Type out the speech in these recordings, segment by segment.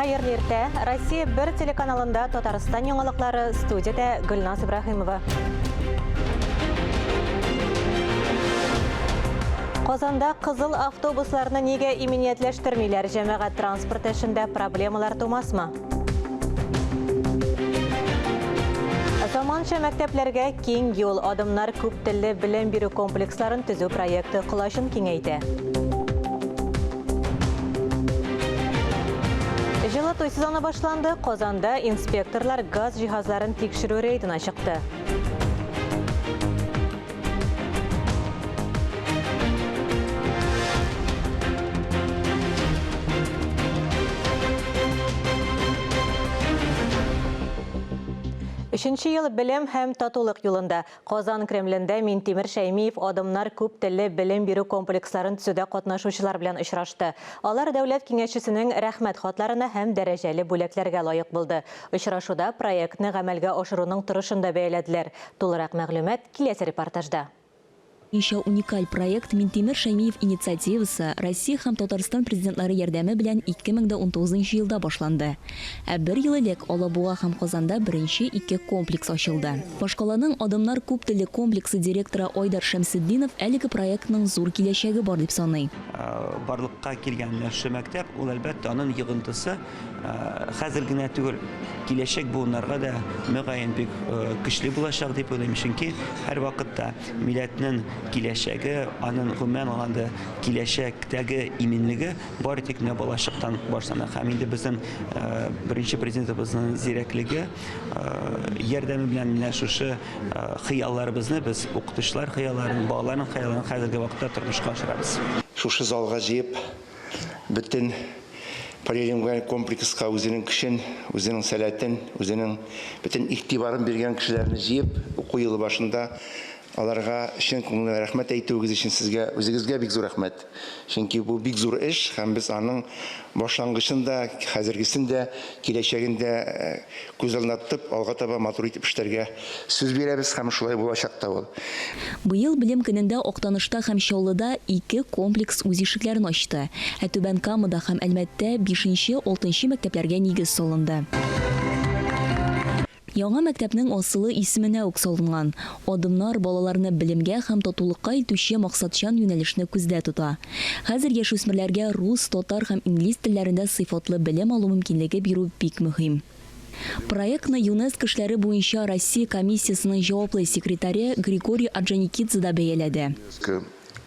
Хәерле иртә! Россия бер телеканалында Татарстан яңалыклары студиядә Гөлназ Ибраһимова. Казанда кызыл автобусларны нигә иминиятләштермиләр? Җәмәгать транспорты эшендә проблемалар тумасмы? Заманча мәктәпләргә киң юл, адымнар күп телле белем бирү комплексларын төзү проекты колачын киңәйтә. Җылыту сезоны башланды. Казанда инспекторлар газ җиһазларын тикшерү рейдына чыкты. Өченче ел белем һәм татулык юлында. Казан Кремлендә Минтимер Шәймиев Адымнар күп телле белем бирү комплексларын төзүдә катнашучылар белән очрашты. Алар Дәүләт Киңәшчесенең Рәхмәт хатларына һәм дәрәҗәле бүләкләргә лаек булды. Очрашуда проектны гамәлгә ашыруның торышын да бәяләделәр. Тулырак мәгълүмат киләсе репортажда. Ничә уникаль проект Минтимер Шәймиев инициативасы, Россия һәм Татарстан Президентлары ярдәме белән 2019 нчы елда башланды. Ә бер ел элек Алабуга һәм Казанда беренче ике комплекс ачылды. Башкаланың Адымнар күп телле комплексы директоры Айдар Шәмсетдинов әлеге проектның зур киләчәге бар дип саный. Барлыкка килгән менә шушы мәктәп, ул, әлбәттә, аның йогынтысы Хәзер генә түгел, киләчәк буыннарга да мөгаен бик көчле булачак дип уйлыйм, чөнки һәрвакытта милләтнең киләчәге, аның гомумән алганда киләчәктәге иминлеге бары тик менә балачактан башлана. Һәм инде безнең беренче президентыбызның зирәклеге ярдәме белән менә шушы хыялларыбызны без укытучылар хыялларын, балаларның хыялларын хәзерге вакытта тормышка ашырабыз. Шушы залга җыеп, бөтен полилингваль комплекска үзенең көчен, үзенең сәләтен, үзенең бөтен игътибарын биргән кешеләрне җыеп, уку елы башында аларга чын күңелдән рәхмәт әйтүегез өчен сезгә, үзегезгә бик зур рәхмәт. Чөнки бу бик зур эш һәм без аның башлангычын да, хәзергесен дә, киләчәген дә күз алдына тотып, алга таба матур итеп эшләргә сүз бирәбез һәм шулай булачак та ул. Быел Белем көнендә Актанышта һәм Чаллыда ике комплекс үз ишекләрен ачты, ә Түбән Камада һәм Әлмәттә бишенче, алтынчы мәктәпләргә нигез салынды. Яңа мәктәпнең асылы исеменә үк салынган. Адымнар балаларны белемгә һәм татулыкка илтүче максатчан юнәлешне күздә тота. Хәзер яшүсмерләргә рус, татар һәм инглиз телләрендә сыйфатлы белем алу мөмкинлеге бирү бик мөһим. Проектны ЮНЕСКО эшләре буенча Россия комиссиясенең җаваплы секретаре Григорий Орджоникидзе да бәяләде.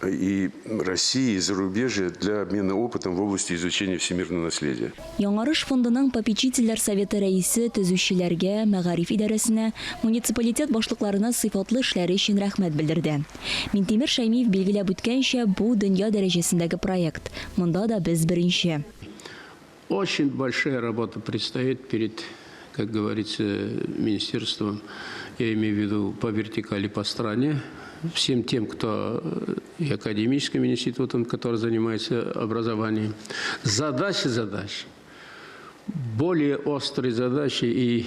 И России, и зарубежья для обмена опытом в области изучения всемирного наследия. Яңарыш фондының попечительләр советы рәисе төзүчеләргә, мәгариф идарәсенә, муниципалитет башлыкларына сыйфатлы эшләре өчен рәхмәт белдерде. Минтимер Шәймиев билгеләп үткәнчә, бу, дөнья дәрәҗәсендәге проект. Монда да без беренче. Очень большая работа предстоит перед, как говорится, министерством, я имею в виду по вертикали, по стране, всем тем, кто э, и академическим институтом, который занимается образованием. Задачи задач, более острые задачи и,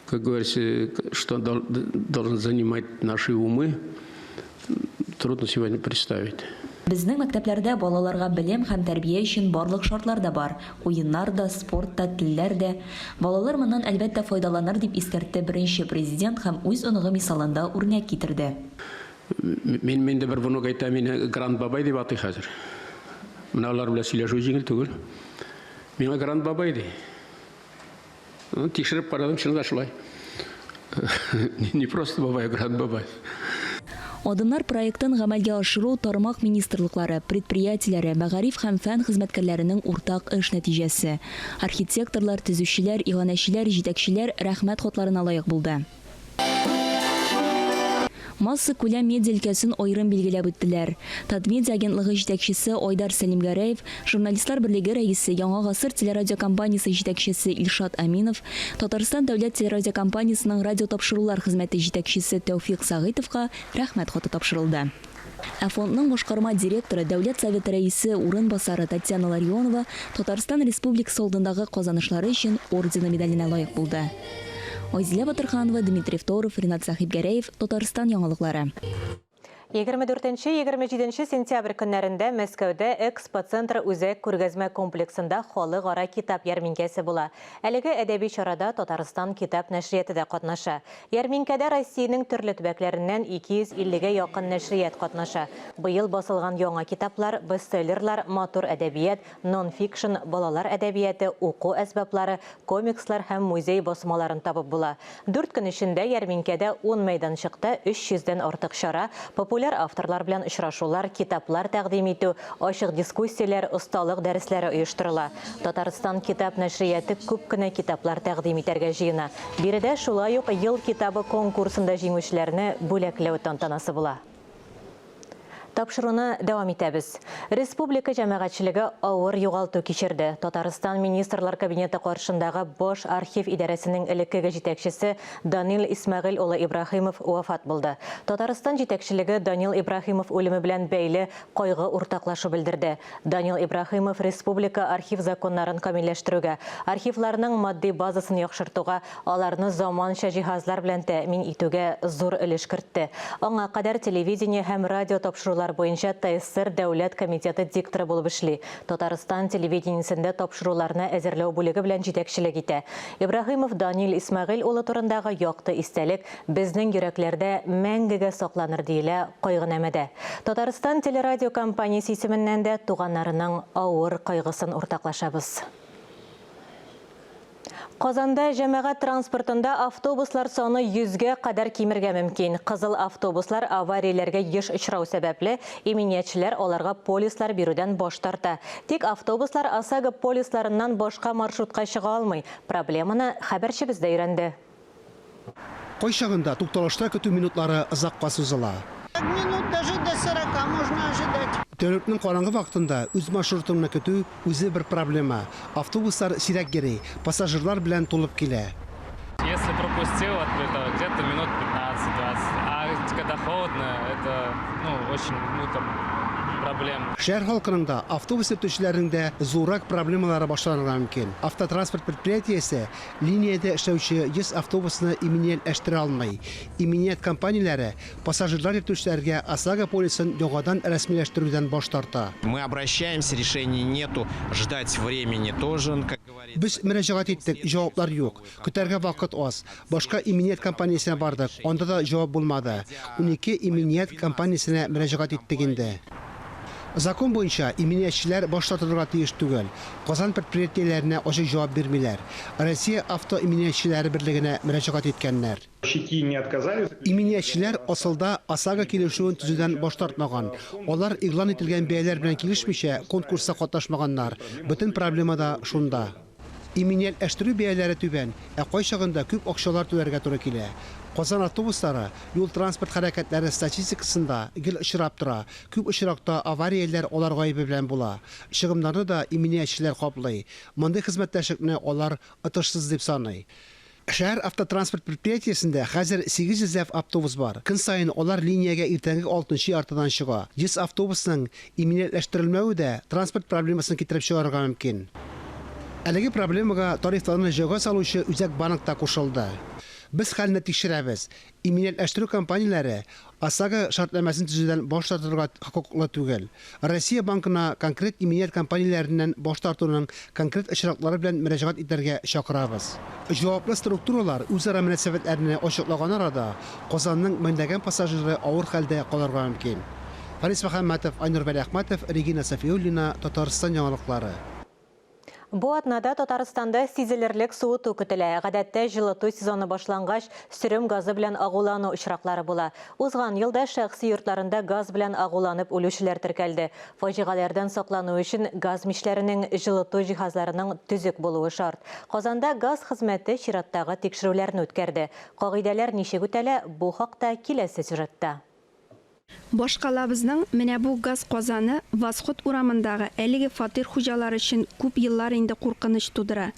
как говорится, что должен занимать наши умы, трудно сегодня представить. Безнең мәктәпләрдә балаларга белем һәм тәрбия өчен барлык шартлар да бар, уеннар да, спорт та, телләр дә. Балалар моннан, әлбәттә, файдаланыр, дип искәртте беренче Президент һәм үз оныгы мисалында үрнәк китерде. Минем инде бер внук әйтә, мине Гранд бабай дип атый хәзер. Менә алар белән сөйләшү җиңел түгел. Миңа Гранд бабай ди. Тикшереп карадым, чынлап шулай. Не просто бабай, а Гранд бабай. Адымнар проектын гамәлгә ашыру тармак министрлыклары, предприятиеләре, мәгариф һәм фән хезмәткәрләренең уртак эш нәтиҗәсе. Архитекторлар, төзүчеләр, иганәчеләр, җитәкчеләр Рәхмәт хатларына лаек булды. Массакүләм медиа өлкәсен аерым билгеләп үттеләр. Татмедиа агентлыгы җитәкчесе Айдар Сәлимгәрәев, Журналистлар берлеге рәисе, Яңа гасыр телерадиокомпаниясе җитәкчесе Илшат Әминов, Татарстан дәүләт телерадиокомпаниясенең радиотапшырулар хезмәте җитәкчесе Тәүфикъ Сәгыйтовка Рәхмәт хаты тапшырылды. Ә фондның башкарма директоры, Дәүләт Советы Рәисе урынбасары Татьяна Ларионова Татарстан Республикасы алдындагы казанышлары өчен ордены медаленә лаек булды. Айзилә Батырханова, Дмитрий Второв, Ринат Сәхибгәрәев, Татарстан яңалыклары. 24-27 сентябрь көннәрендә Мәскәүдә Экспоцентр үзәк күргәзмә комплексында халыкара китап ярминкәсе була. Әлеге әдәби чарада Татарстан китап нәшрияты да катнаша. Ярминкәдә Россиянең төрле төбәкләреннән 250 гә якын нәшрият катнаша. Быел басылган яңа китаплар, бестселлерлар, матур әдәбият, нон-фикшн, балалар әдәбияты, уку әсбаплары, комикслар һәм музей басмаларын табып була. Дүрт көн эчендә ярминкәдә ун мәйданчыкта 300 дән артык чара, популяр авторлар белән очрашулар, китаплар тәкъдим итү, ачык дискуссияләр, осталык дәресләре оештырыла. Татарстан китап нәшрияты күп кенә китаплар тәкъдим итәргә җыена. Биредә шулай ук Ел китабы конкурсында җиңүчеләрне бүләкләү тантанасы була. Тапшыруны дәвам итәбез. Республика җәмәгатьчелеге авыр югалту кичерде. Татарстан Министрлар Кабинеты каршындагы Баш архив идарәсенең элеккеге җитәкчесе Данил Исмәгыйль улы Ибраһимов вафат булды. Татарстан җитәкчелеге Данил Ибраһимов үлеме белән бәйле кайгы уртаклашу белдерде. Данил Ибраһимов республика архив законнарын камилләштерүгә, архивларның матди базасын яхшыртуга, аларны заманча җиһазлар белән тәэмин итүгә зур өлеш кертте. Аңа кадәр телевидение һәм радио тапшырулар буенча ТССР Дәүләт комитеты дикторы булып эшли, Татарстан телевидениесендә тапшыруларны әзерләү бүлеге белән җитәкчелек итә. Ибраһимов Данил Исмәгыйль улы турындагы якты истәлек безнең йөрәкләрдә мәңгегә сакланыр, диелә кайгынамәдә. Татарстан телерадиокомпаниясе исеменнән дә туганнарының авыр кайгысын уртаклашабыз. Казанда җәмәгать транспортында автобуслар саны йөзгә кадәр кимергә мөмкин. Кызыл автобуслар аварияләргә еш очрау сәбәпле, иминиятчеләр аларга полислар бирүдән баш тарта. Тик автобуслар ОСАГО полисларыннан башка маршрутка чыга алмый. Проблеманы хәбәрчебез дә өйрәнде. Кайчагында тукталышта көтү минутлары озакка сузыла. Минут даже до сорока можно ожидать. Тәүлекнең караңгы вакытында үз маршрутыңны көтү үзе бер проблема. Автобуслар сирәк йөри, пассажирлар белән тулып килә. Если пропустил, это где-то минут 15-20. А когда холодно, это, ну, очень, ну, там, проблемно. Шәһәр халкының да, автобус йөртүчеләрнең дә зуррак проблемалары башланырга мөмкин. Автотранспорт предприятиесе Линиядә эшләүче 100 автобусны иминиятләштерә алмый. Иминият компанияләре пассажирлар йөртүчеләргә ОСАГО полисын яңадан рәсмиләштерүдән баш тарта. Мы обращаемся, решений нету, ждать времени тоже, как говорится. Без мөрәҗәгать иттек, җаваплар юк. Көтәргә вакыт аз. Башка иминият компаниясенә бардык, анда да җавап булмады. 12 иминият компаниясенә мөрәҗәгать иттек инде. Закон буенча, иминиятчеләр баш тартырга тиеш түгел. Казан предприятиеләренә ачык җавап бирмиләр. Россия автоиминиятчеләре берлегенә мөрәҗәгать иткәннәр. Иминиятчеләр асылда ОСАГО килешүен төзүдән баш тартмаган. Алар игълан ителгән бәяләр белән килешмичә, конкурста катнашмаганнар. Бөтен проблема да шунда. Иминиятләштерү бәяләре түбән, ә кайчагында күп акчалар түләргә туры килә. Казан автобуслары юл-транспорт хәрәкәтләре статистикасында гел очрап тора, күп очракта аварияләр алар гаебе белән була. Чыгымнарны да иминиятчеләр каплый. Мондый хезмәттәшлекне алар отышсыз дип саный. Шәһәр автотранспорт предприятиесендә хәзер 800 ләп автобус бар. Көн саен алар линиягә иртәнге алтынчы яртыдан чыга. 100 автобусның иминиятләштерелмәве дә транспорт проблемасын китереп чыгарырга мөмкин. Әлеге проблемага тарифларны җайга салучы Үзәк банк та кушылды. Без хәлне тикшерәбез. Иминиятләштерү компанияләре ОСАГО шартнамәсен төзүдән баш тартырга хокуклы түгел. Россия Банкына конкрет иминият компанияләреннән баш тартуның конкрет очраклары белән мөрәҗәгать итәргә чакырабыз. Җаваплы структуралар үзара мөнәсәбәтләрне ачыклаган арада, Казанның меңләгән пассажиры авыр хәлдә калырга мөмкин. Фарис Мөхәммәтов, Айнур Вәлиәхмәтов, Регина Сафиуллина, Татарстан яңалыклары. Бу атнада Татарстанда сизелерлек суыту көтелә. Гадәттә, җылыту сезоны башлангач, сөрем газы белән агулану очраклары була. Узган елда шәхси йортларында газ белән агуланып үлүчеләр теркәлде. Фаҗигаләрдән саклану өчен газ мичләренең, җылыту җиһазларының төзек булуы шарт. Казанда газ хезмәте чираттагы тикшерүләрне үткәрде. Кагыйдәләр ничек үтәлә, бу хакта киләсе сюжетта. Башкалабызның менә бу газ казаны Восход урамындагы әлеге фатир хуҗалары өчен күп еллар инде куркыныч тудыра.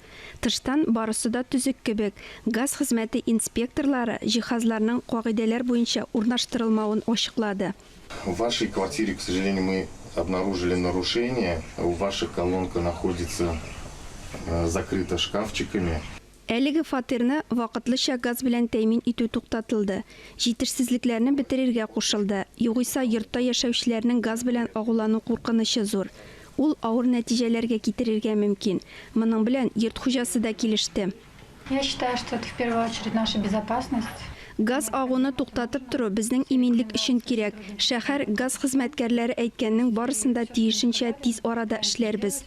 Тыштан барысы да төзек кебек, газ хезмәте инспекторлары җиһазларның кагыйдәләр буенча урнаштырылмавын ачыклады. В вашей квартире, к сожалению, мы обнаружили нарушение. Ваша колонка находится закрыта шкафчиками. Әлеге фатирны вакытлыча газ белән тәэмин итү туктатылды. Җитешсезлекләрне бетерергә кушылды. Югыйсә йортта яшәүчеләрнең газ белән агулану куркынычы зур. Ул авыр нәтиҗәләргә китерергә мөмкин. Моның белән йорт хуҗасы да килеште. Я считаю, что это в первую очередь наша безопасность. Газ агуны туктатып тору безнең иминлек өчен кирәк. Шәһәр газ хезмәткәрләре әйткәннең барысын да тиешенчә тиз арада эшләрбез.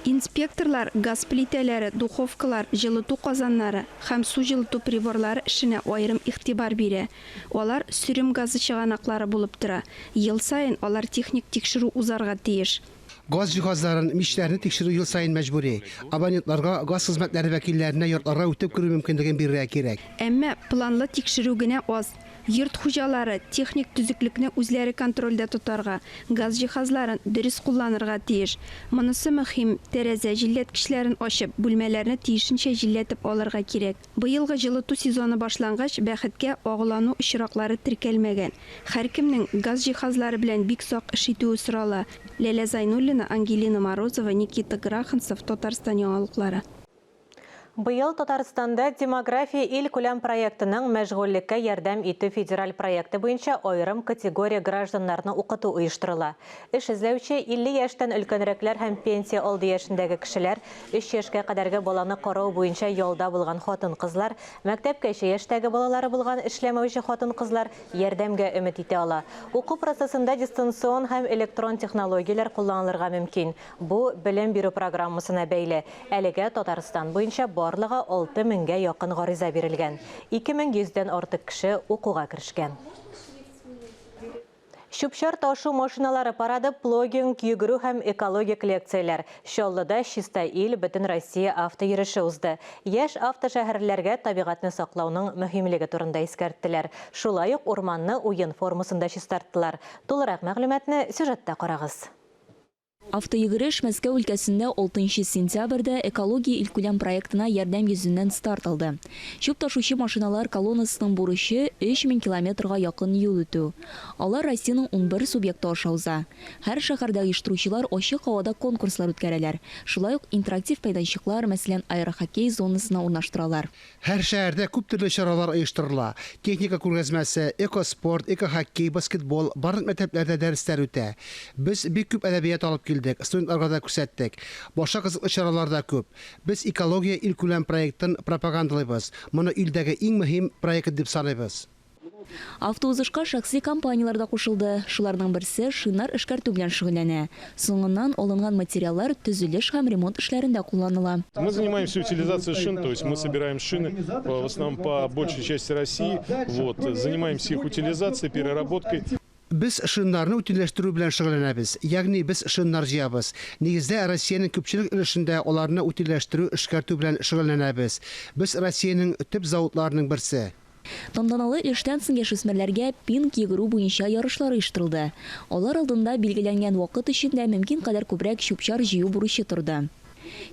Инспекторлар газ плитәләре, духовкалар, җылыту казаннары һәм су җылыту приборлары эшенә аерым игътибар бирә. Алар сөрем газы чыганаклары булып тора. Ел саен алар техник тикшерү узарга тиеш. Газ җиһазларын, мичләрне тикшерү ел саен мәҗбүри. Абонентларга газ хезмәтләре вәкилләренә йортларга үтеп керү мөмкинлеген бирергә кирәк. Әмма планлы тикшерү генә аз. Йорт хуҗалары техник төзеклекне үзләре контрольдә тотарга, газ җиһазларын дөрес кулланырга тиеш. Монысы мөһим, тәрәзә җилләткечләрен ачып, бүлмәләрне тиешенчә җилләтеп алырга кирәк. Быелгы җылыту сезоны башлангач, бәхеткә, агулану очраклары теркәлмәгән. Һәркемнең газ җиһазлары белән бик сак эш итүе сорала. Ләлә Зайнуллина, Ангелина Морозова, Никита Граханцев, Татарстан яңалыклары. Быел Татарстанда Демография илкүләм проектының Мәшгульлеккә ярдәм итү федераль проекты буенча аерым категория гражданнарны укыту оештырыла. Эш эзләүче 50 яшьтән өлкәнрәкләр һәм пенсия алды яшендәге кешеләр, өч яшькә кадәрге баланы карау буенча ялда булган хатын-кызлар, мәктәпкәчә яшьтәге балалары булган эшләмәүче хатын-кызлар ярдәмгә өмет итә ала. Уку процессында дистанцион һәм электрон технологияләр кулланылырга мөмкин. Бу белем бирү программасына бәйле. Әлегә Татарстан буенча барлыгы 6 меңгә якын гариза бирелгән. 2100 дән артык кеше укуга керешкән. Чүп-чар ташу машиналары парады, плогинг, йөгерү һәм экологик лекцияләр. Чаллыда Чиста ил Бөтенроссия автойөреше узды. Яшь автошәһәрлеләргә табигатьне саклауның мөһимлеге турында искәрттеләр. Шулай ук урманны уен формасында чистарттылар. Тулырак мәгълүматны сюжетта карагыз. Автойөгереш Мәскәү өлкәсендә 6 нчы сентябрьдә Экология илкүләм проектына ярдәм йөзеннән старт алды. Чүп ташучы машиналар колоннасының бурычы, 3000 километрга якын юл үтү. Алар Россиянең 11 субъекты аша уза. Һәр шәһәрдә оештыручылар ачык һавада конкурслар үткәрәләр, шулай ук интерактив мәйданчыклар, мәсәлән, аэрохоккей зонасына урнаштыралар. Һәр шәһәрдә күп төрле чаралар оештырыла. Техника күргәзмәсе, экоспорт, экохоккей, баскетбол, барлык мәктәпләрдә дәресләр үтә. Без бик күп әдәбият алып килдек, студентларга да күрсәттек. Башка кызыклы чаралар да күп. Без Экология илкүләм проектын пропагандалыйбыз. Моны илдәге иң мөһим проект дип саныйбыз. Автоузышка шәхси компанияләр дә кушылды. Шуларның берсе шиннар эшкәртү белән шөгыльләнә. Соңыннан алынган материаллар төзелеш һәм ремонт эшләрендә кулланыла. Мы занимаемся утилизацией шин, то есть мы собираем шины в основном по большей части России, вот, занимаемся их утилизацией, переработкой. Без шиннарны утильләштерү белән шөгыльләнәбез, ягъни без шиннар җыябыз. Нигездә, Россиянең күпчелек өлешендә аларны утильләштерү, эшкәртү белән шөгыльләнәбез. Без Россиянең төп заводларының берсе. Тантаналы эштән соң яшүсмерләргә пинг йөгерү буенча ярышлар оештырылды. Алар алдында билгеләнгән вакыт эчендә мөмкин кадәр күбрәк чүп-чар җыю бурычы торды.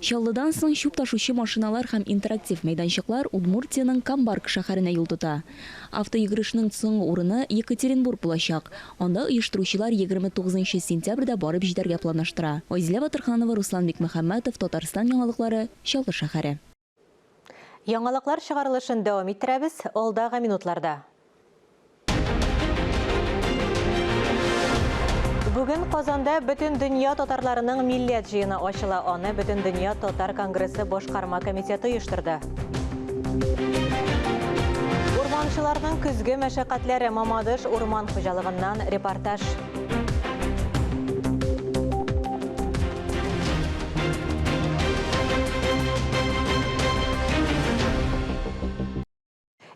Чаллыдан соң чүп ташучы машиналар һәм интерактив мәйданчыклар Удмуртиянең Камбарк шәһәренә юл тота. Автойөгерешнең соңгы урыны Екатеринбург булачак. Анда оештыручылар 29 нчы сентябрьдә барып җитәргә планлаштыра. Айзилә Батырханова, Руслан Бикмөхәммәтов, Татарстан яңалыклары, Чаллы шәһәре. Яңалыклар чыгарылышын дәвам иттерәбез алдагы минутларда. Бүген Казанда бөтен дөнья татарларының милләт җыены ачыла. Аны Бөтен дөнья татар конгрессы башкарма комитеты оештырды. Урманчыларның көзге мәшәкатьләре Мамадыш урман хуҗалыгыннан репортаж.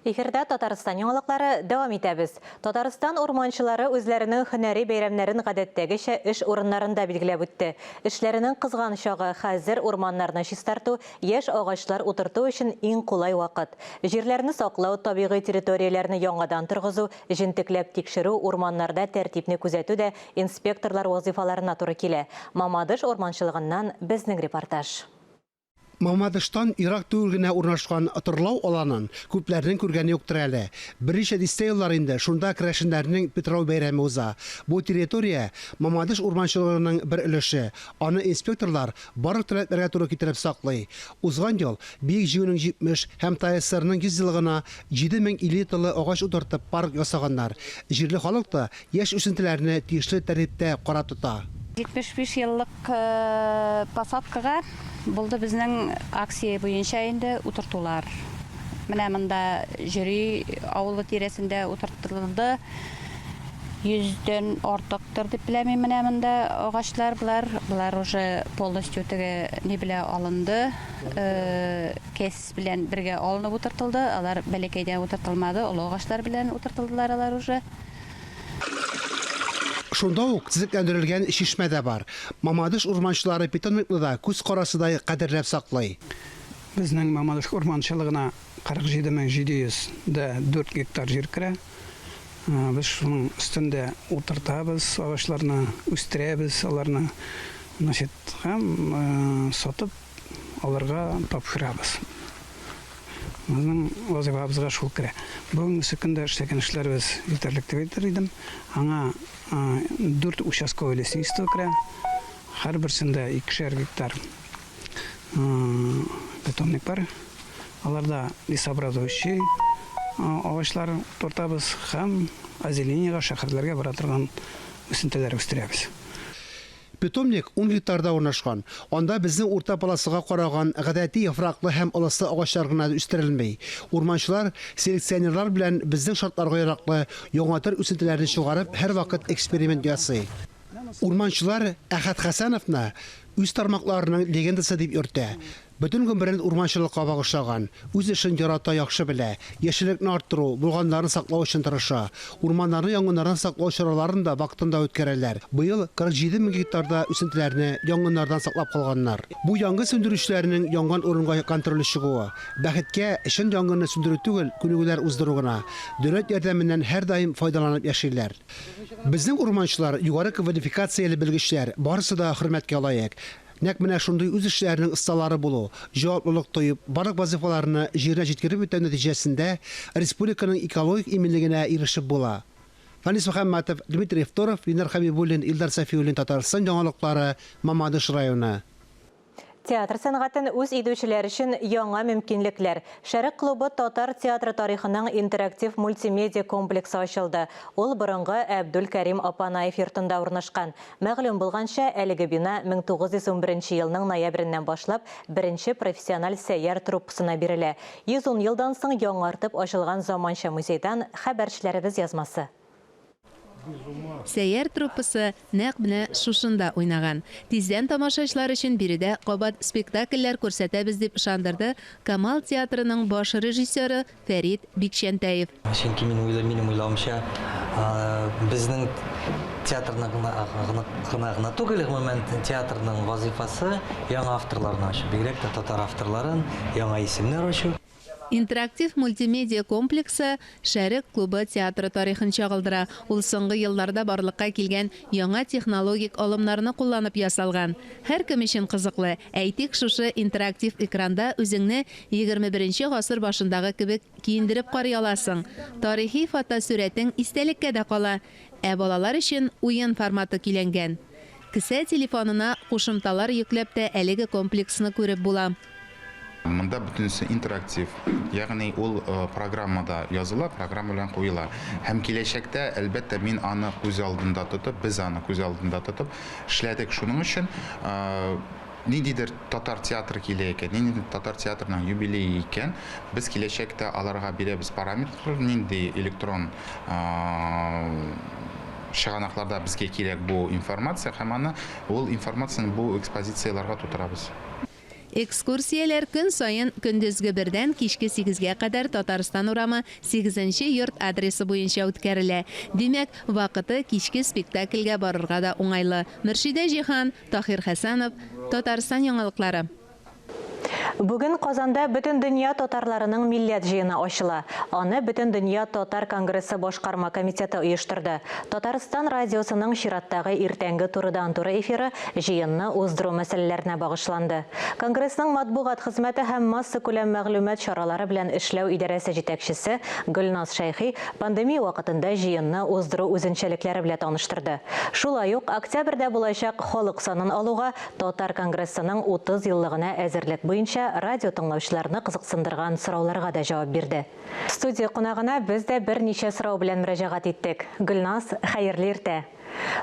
Эфирда Татарстан яңалыклары дәвам итәбез. Татарстан урманчылары үзләренең һөнәри бәйрәмнәрен гадәттәгечә эш урыннарында билгеләп үтте. Эшләренең кызган чагы хәзер урманнарны чистарту, яшь агачлар утырту өчен иң кулай вакыт. Җирләрне саклау, табигый территорияләрне яңадан торгызу, Җентекләп тикшерү, урманнарда тәртипне күзәтү дә инспекторлар вазыйфаларына туры килә. Мамадыш урманчылыгыннан безнең репортаж. Мамадыштан ерак түгел генә урнашкан Торлау аланын күпләрнең күргәне юктыр әле. Берничә дистә еллар инде шунда керәшеннәрнең Питрау бәйрәме уза. Бу территория Мамадыш урманчылыгының бер өлеше. Аны инспекторлар барлык таләпләргә туры китереп саклый. Узган ел Бөек Җиңүнең 70 һәм ТАССРның 100 еллыгына 7050 тылы агач утыртып парк ясаганнар. Җирле халык та яшь үсентеләрне тиешле тәртиптә карап тота. 75 еллык посадкага булды безнең акция буенча инде утыртулар. Менә монда Җөри авылы тирәсендә утыртылды. Йөздән артыктыр дип беләм мин менә монда агачлар болар. Болар уже полностью теге ни белә алынды. Кәс белән бергә алынып утыртылды. Алар бәләкәйдән утыртылмады, олы агачлар белән утыртылдылар алар уже. Шунда ук төзекләндерелгән чишмә дә бар. Мамадыш урманчылары питомникны да күз карасыдай кадерләп саклый. Безнең Мамадыш урманчылыгына 47 700 дә 4 гектар җир керә. Без шуның өстендә утыртабыз агачларны, үстерәбез аларны, значит, һәм сатып алырга тапшырабыз. Безнең вазыйфабызга шул керә. Бүгенге көндә эшләгән эшләребез җитәрлек дип әйтер идем. Аңа дүрт участковый лесничество керә. Һәрберсендә икешәр гектар питомник бар. Аларда лесообразующий агачлар утыртабыз һәм озеленениега шәһәрләргә бара торган үсентеләр үстерәбез. Питомник 10 гектарда урнашкан. Анда безнең урта полосага караган гадәти яфраклы һәм ылыслы агачлар гына үстерелми. Урманчылар селекционерлар белән безнең шартларга яраклы яңа төр үсентеләрне чыгарып, һәрвакыт эксперимент ясый. Урманчылар Әхәт Хәсәновны үз тармакларының легендасы дип йөртә. Бөтен гомерен урманчылыкка багышлаган, үз эшен ярата, яхшы белә, яшеллекне арттыру, булганнарын саклау өчен тырыша. Урманнарны янгыннардан саклау чараларын да вакытында үткәрәләр. Быел 47 мең гектарда үсентеләрне янгыннардан саклап калганнар. Бу янгын сүндерүчеләрнең янган урынга контроле чыгуы. Бәхеткә, чын янгынны сүндерү түгел, күнегүләр уздыру гына. Дәүләт ярдәменнән һәрдаим файдаланып яшиләр. Безнең урманчылар югары квалификацияле белгечләр, барысы да хөрмәткә лаек. Нәкъ менә шундый үз эшләренең осталары булу, җаваплылык тоеп, барлык вазыйфаларны җиренә җиткереп үтәү нәтиҗәсендә республиканың экологик иминлегенә ирешеп була. Фәнис Мөхәммәтов, Дмитрий Второв, Ленар Хәбибуллин, Илдар Сафиуллин, Татарстан яңалыклары, Мамадыш районы. Театр сәнгатен үз итүчеләр өчен яңа мөмкинлекләр. Шәрык клубы татар театры тарихының интерактив мультимедиа комплексы ачылды. Ул борынгы Әбдулкәрим Апанаев йортында урнашкан. Мәгълүм булганча, әлеге бина 1911 елның ноябреннән башлап беренче профессиональ Сәйяр труппасына бирелә. 110 елдан соң яңартып ачылган заманча музейдан хәбәрчеләребез язмасы. Сәйяр труппасы нәкъ менә шушында уйнаган. Тиздән тамашачылар өчен биредә кабат спектакльләр күрсәтәбез дип ышандырды Камал театрының баш режиссеры Фәрит Бикчәнтәев. Чөнки мин уйлыйм, минем уйлавымча, безнең театрның гына гына гына түгел, гомумән театрның вазыйфасы яңа авторларны ачу, бигрәк тә татар авторларын, яңа исемнәр ачу. Интерактив мультимедиа комплексы Шәрык клубы театры тарихын чагылдыра. Ул соңгы елларда барлыкка килгән яңа технологик алымнарны кулланып ясалган. Һәркем өчен кызыклы. Әйтик, шушы интерактив экранда үзеңне 21 гасыр башындагы кебек киендереп карый аласың. Тарихи фотосурәтең истәлеккә дә кала. Ә балалар өчен уен форматы көйләнгән. Кесә телефонына кушымталар йөкләп тә әлеге комплексны күреп була. Монда бөтенесе интерактив, ягъни ул программада языла, программа белән куела. Һәм киләчәктә, әлбәттә, мин аны күз алдында тотып, без аны күз алдында тотып эшләдек. Шуның өчен ниндидер татар театры килә икән, ниндидер татар театрының юбилее икән, без киләчәктә аларга бирәбез параметрлар, нинди электрон чыганакларда безгә кирәк бу информация һәм аны ул информацияне бу экспозицияләргә тутырабыз. Экскурсияләр көн саен көндезге бердән кичке 8гә кадәр Татарстан урамы 8 йорт адресы буенча үткәрелә. Димәк, вакыты кичке спектакльгә барырга да уңайлы. Мөршидә Җиһан, Тахир Хәсәнов, Татарстан яңалыклары. Бүген Казанда Бөтендөнья татарларының милләт җыены ачыла. Аны Бөтендөнья татар конгрессы башкарма комитеты оештырды. Татарстан радиосының чираттагы иртәнге турыдан-туры эфиры җыенны уздыру мәсьәләләренә багышланды. Конгрессның матбугат хезмәте һәм массакүләм мәгълүмат чаралары белән эшләү идарәсе җитәкчесе Гөлназ Шәйхи пандемия вакытында җыенны уздыру үзенчәлекләре белә таныштырды. Шулай ук октябрьдә булачак халык санын алуга Татар конгрессының 30 еллыгына әзерлек буенча радио тыңлаучыларны кызыксындырган сорауларга да җавап бирде. Студия кунагына без дә берничә сорау белән мөрәҗәгать иттек. Гөлназ, хәерле иртә!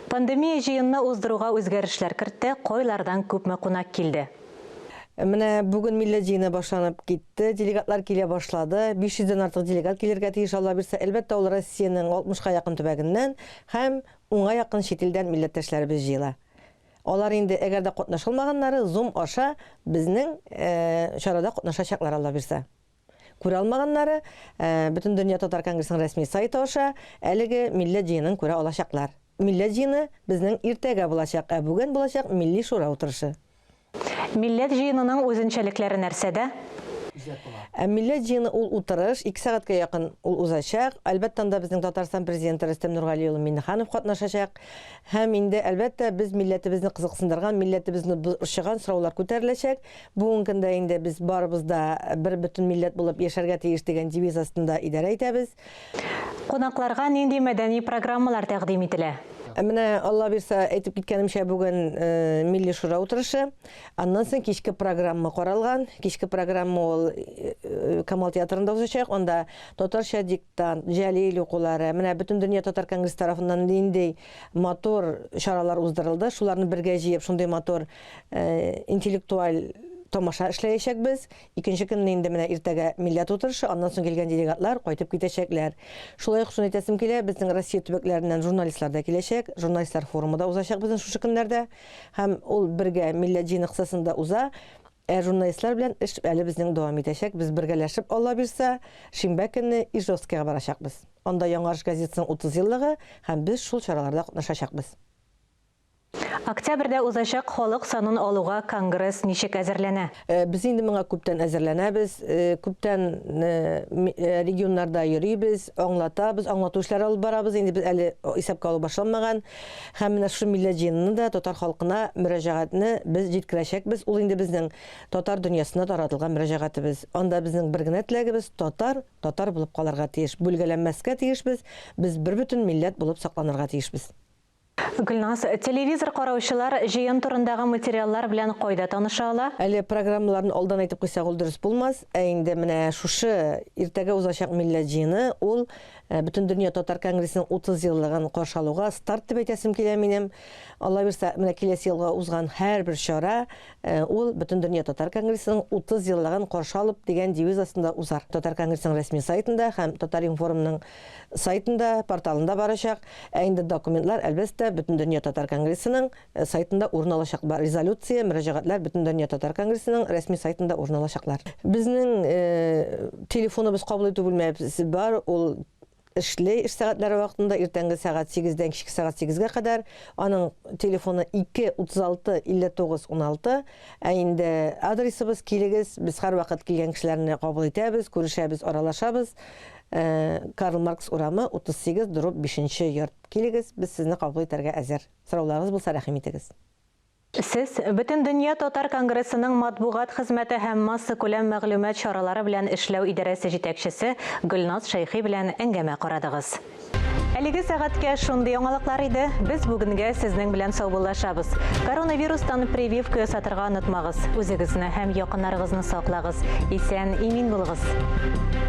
Пандемия җыенны уздыруга үзгәрешләр кертте, кайлардан күпме кунак килде? Менә бүген милләт җыены башланып китте, делегатлар килә башлады. 500 дән артык делегат килергә тиеш, Алла бирсә. Әлбәттә, ул Россиянең 60 ка якын төбәгеннән һәм унга якын чит илдән милләттәшләребез җыела. Алар инде, әгәр дә катнаша алмаганнары, Zoom аша безнең чарада катнашачаклар, Алла бирса. Күрә алмаганнары, Бөтендөнья татар конгрессының рәсми сайты аша әлеге Милләт җыенын күрә алачаклар. Милләт җыены безнең иртәгә булачак, ә бүген булачак Милли шура утырышы. Милләт җыенының үзенчәлекләре нәрсәдә? Ә Милләт җыены ул утырыш, 2 сәгатькә якын ул узачак. Әлбәттә, анда безнең Татарстан Президенты Рөстәм Нургали улы Миңнеханов катнашачак. Һәм инде, әлбәттә, без милләтебезне кызыксындырган, милләтебезне борчыган сораулар күтәреләчәк. Бүгенге көндә инде без барыбыз да бер бөтен милләт булып яшәргә тиеш дигән девиз астында идарә итәбез. Кунакларга нинди мәдәни программалар тәкъдим ителә? Менә, Алла бирса, әйтеп киткәнемчә, бүген Милли шура утырышы. Аннан соң кичке программа каралган. Кичке программа ул Камал театрында узачак. Анда татарча диктант, Җәлил укулары, менә Бөтендөнья татар конгрессы тарафыннан нинди матур чаралар уздырылды, шуларны бергә җыеп, шундый матур интеллектуаль тамаша эшләячәкбез. Икенче көнне инде менә иртәгә милләт утырышы, аннан соң килгән делегатлар кайтып китәчәкләр. Шулай ук шуны әйтәсем килә, безнең Россия төбәкләреннән журналистлар да киләчәк. Журналистлар форумы да узачак безнең шушы көннәрдә. Һәм ул бергә Милләт җыены кысасында уза. Ә журналистлар белән эш әле безнең дәвам итәчәк. Без бергәләшеп, Алла бирса, шимбә көнне Ижевскига барачакбыз. Анда Яңарыш газетасының 30 еллыгы һәм без шул чараларда катнашачакбыз. Октябрьдә узачак халык санын алуга Конгресс ничек әзерләнә? Без инде моңа күптән әзерләнәбез, күптән регионнарда йөрибез, аңлатабыз, аңлату эшләре алып барабыз. Инде без әле исәпкә алу башланмаган. Һәм менә шушы милләт җыенына да татар халкына мөрәҗәгатьне без җиткерәчәкбез. Ул инде безнең татар дөньясына таратылган мөрәҗәгатебез. Анда безнең бер генә теләгебез, татар, татар булып калырга тиеш. Бүлгәләнмәскә тиешбез, без бербөтен милләт булып сакланырга тиешбез. Гөлназ, телевизор караучылар җыен турындагы материаллар белән кайда таныша ала? Әле программаларны алдан әйтеп куйсак, ул дөрес булмас. Ә инде менә шушы иртәгә узачак милләт җыены, ул Бөтендөнья татар конгрессының 30 еллыгын каршы алуга старт дип әйтәсем килә минем. Алла бирса, менә киләсе елга узган һәрбер чара ул Бөтендөнья татар конгрессының 30 еллыгын каршы алып дигән девиз астында узар. Татар конгрессының рәсми сайтында һәм Татар-информның сайтында, порталында барачак. Ә инде документлар, әлбәттә, Бөтендөнья татар конгрессының сайтында урын алачак. Бар резолюция, мөрәҗәгатьләр Бөтендөнья татар конгрессының рәсми сайтында урын алачаклар. Безнең телефоныбыз кабул итү бүлмәбез бар, ул эшли эш сәгатьләре вакытында иртәнге сәгать 8-дән кичке сәгать 8-гә кадәр. Аның телефоны 2 36 59 16. Ә инде адресыбыз килегез, без һәрвакыт килгән кешеләрне кабул итәбез, күрешәбез, аралашабыз. Карл Маркс урамы 38 дробь 5 йорт. Килегез, без сезне кабул итәргә әзер. Сорауларыгыз булса, рәхим итегез. Сез Бөтендөнья татар конгрессының матбугат хезмәте һәм массакүләм мәгълүмат чаралары белән эшләү идарәсе җитәкчесе Гөлназ Шәйхи белән әңгәмә карадыгыз. Әлеге сәгатькә шундый яңалыклар иде. Без бүгенгә сезнең белән саубуллашабыз. Коронавирустан прививка ясатырга онытмагыз. Үзегезне һәм якыннарыгызны саклагыз. Исән, имин булыгыз!